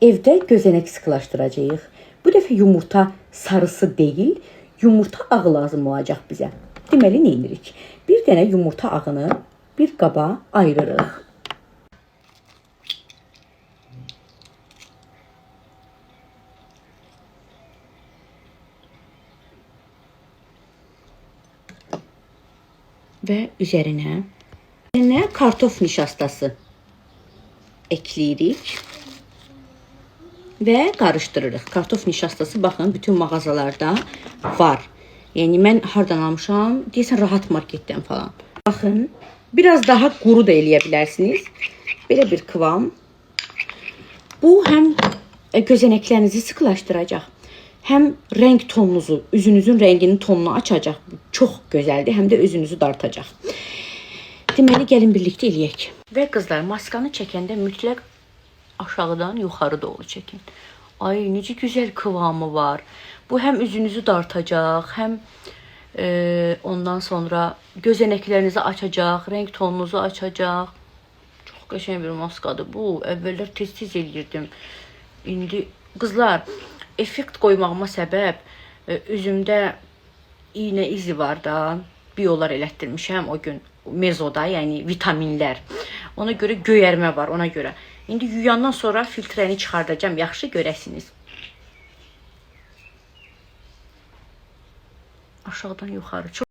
Evdə gözenək sıxılaşdıracağıq. Bu dəfə yumurta sarısı deyil, yumurta ağı lazım olacaq bizə. Deməli nə edirik? Bir dənə yumurta ağını bir qaba ayırırıq. Və üzərinə kartof nişastası ekləyirik və qarışdırırıq. Kartof nişastası baxın bütün mağazalarda var. Yəni mən hardan almışam? Deyəsən Rahat marketdən falan. Baxın, biraz daha quru da eləyə bilərsiniz. Belə bir kıvam. Bu həm gözənəklərinizi sıxılaşdıracaq, həm rəng tonunuzu, üzünüzün rənginin tonunu açacaq. Çox gözəldir, həm də özünüzü dartacaq. Deməli, gəlin birlikdə eləyək. Və qızlar, maskanı çəkəndə mütləq aşağıdan yuxarı doğru çəkin. Ay, necə gözəl kıvamı var. Bu həm üzünüzü dartacaq, həm ondan sonra gözənəklərinizi açacaq, rəng tonunuzu açacaq. Çox qəşəng bir maskadır bu. Əvvəllər tez-tez eləyirdim. İndi qızlar, effekt qoymağıma səbəb üzümdə iynə izi var da. Biolar elətdirmişəm o gün mezoda, yəni vitaminlər. Ona görə göyərmə var, ona görə. İndi yuyandan sonra filtrəni çıxardacağam, yaxşı görəsiniz. Aşağıdan yuxarı. Çox